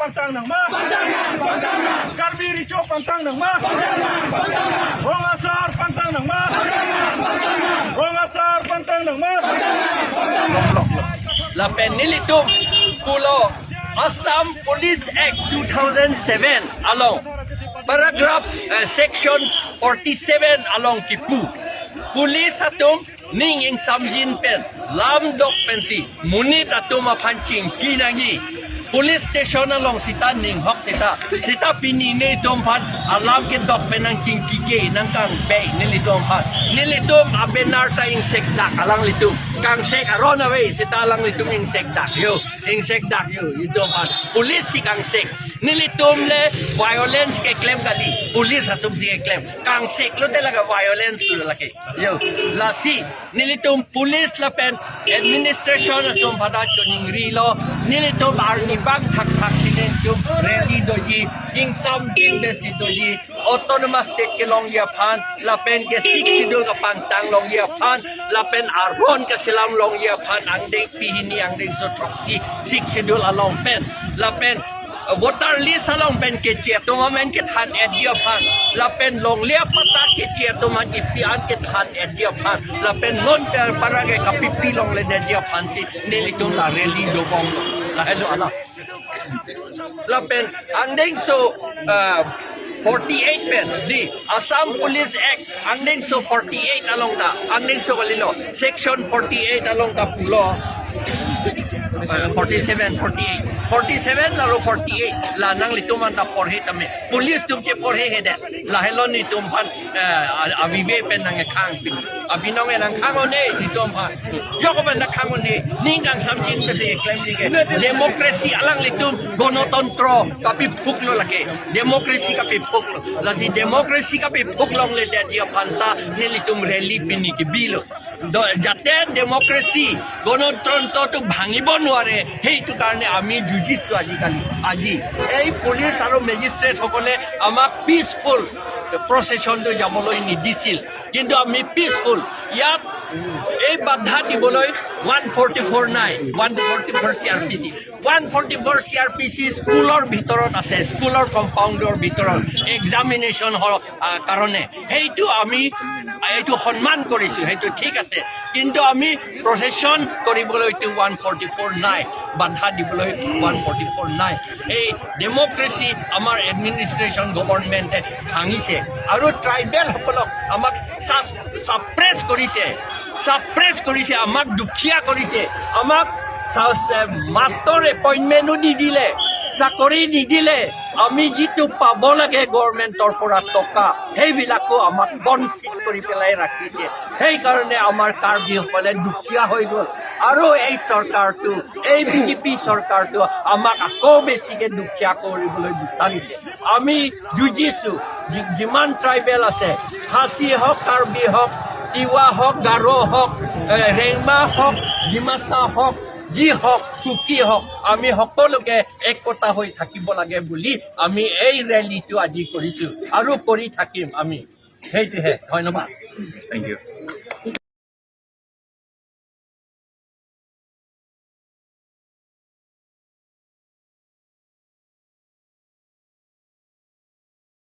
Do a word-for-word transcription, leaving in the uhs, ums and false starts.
Pangtang nangma. Karbi Recho pangtang nangma. Rong Asar pangtang nangma. Rong Asar pangtang nangma. Lapen nelitum pulo Assam Police Act two thousand seven along paragraph, eh, section forty-seven along kipu, police atum ning ingsamjin pen lam dok pensi monit atum aphan chingki nangji. Police station along sita ning hok sita, sita pini nelitum aphan alam kedok pen nangchingki ke nangkangbei nelitum aphan. Nelitum a-banner ta ingsek dak alanglitum. Kangsek aron ave sita alanglitum ingsek dak yo, ingsek dak yo, itum aphan. Police si kangsek. Nelitum le violence keklem kali, police atum si keklem. Kangsek lote lake violence lo lake. Yo, lasi nelitum police lapen administration atum aphan ta choningrilo, nelitum arnivang thakthak si nelitum rally doji, ingsamjin pensi doji, autonomous state kelongji aphan, lapen ke Sixth Schedule kapangtang longji aphan, lapen aron kaselam longji aphan, angdeng pini angdengso throksi Sixth Schedule along pen, lapen voter list along pen keche atum amen kethan-etji aphan, lapen longle apatta keche atum an ipi an kethan-etji aphan, lapen non per para ke kapipi longledetji aphan si nelitum la rally dobom lo. Lahelo alam. Lapen angdengso, ah, forty-eight pen, di Assam Police Act angdengso forty-eight along ta, angdengso kalilo, section forty-eight along ta pulo, eh, forty-seven, forty-eight, forty-seven laro forty-eight, la nanglitum anta porhe tame, police atum ke porhe hede, lahelo nelitum aphan, eh, a-, avive pen nangkhang pin, abinong nangkhang-o ne nelitum aphan, jok pen nangkhang-o ne, ning kangsamjin pensi klemji ke, democracy alanglitum, গণতন্ত্র kapiphuk lo lake, democracy kapiphuk lo. Lasi democracy kapiphuk longledetji aphan ta nelitum rally pini kebilo. Do, jate democracy, গণতন্ত্রটো ভাঙিব নোৱাৰে, সেইটো কাৰণে আমি যুঁজিছো আজিকালি। আজি এই পুলিচ আৰু মেজিষ্ট্ৰেট সকলে আমাক পিচফুল প্ৰচেছনটো যাবলৈ নিদিছিল, কিন্তু আমি পিচফুল। ইয়াত এই বাধা দিবলৈ ওৱান ফৰ্টি ফ'ৰ নাই, ওৱান ফৰ্টি ফ'ৰ চি R P C. One forty four চি আৰ পি চি স্কুলৰ ভিতৰত আছে, স্কুলৰ কম্পাউণ্ডৰ ভিতৰত এক্সামিনেশ্যন হওক, আহ, কাৰণে। সেইটো আমি, আহ, এইটো সন্মান কৰিছো, সেইটো ঠিক আছে। কিন্তু আমি প্ৰচেছন কৰিবলৈ এইটো ওৱান ফৰ্টি ফ'ৰ নাই, বাধা দিবলৈ ওৱান ফৰ্টি ফ'ৰ নাই। এই ডেমক্ৰেচি আমাৰ এডমিনিষ্ট্ৰেশ্যন গভৰ্ণমেণ্টে ভাঙিছে আৰু ট্ৰাইবেলসকলক আমাক ছাছ-, ছাপ্ৰেছ কৰিছে, ছাপ্ৰেছ কৰিছে, আমাক দুখীয়া কৰিছে, আমাক চা-, চা-, মাষ্টৰ এপইণ্টমেণ্টো নিদিলে, চাকৰি নিদিলে, আমি যিটো পাব লাগে গভৰ্ণমেণ্টৰ পৰা টকা, সেইবিলাকো আমাক বঞ্চিত কৰি পেলাই ৰাখিছে। সেইকাৰণে আমাৰ কাৰ্বিসকলে দুখীয়া হৈ গ'ল আৰু এই চৰকাৰটো, এই বি জে পি চৰকাৰটো আমাক আকৌ বেছিকে দুখীয়া কৰিবলৈ বিচাৰিছে। আমি যুঁজিছো, যি-, যিমান ট্ৰাইবেল আছে, খাচী হওক, কাৰ্বি হওক, তিৱা হওক, গাৰো হওক, এ, ৰেংমা হওক, ডিমাচা হওক, যি হওক, কুকি হওক, আমি সকলোকে একতা হৈ থাকিব লাগে বুলি আমি এই ৰেলীটো আজি কৰিছো আৰু কৰি থাকিম আমি। সেইটোহে। ধন্যবাদ। Thank you.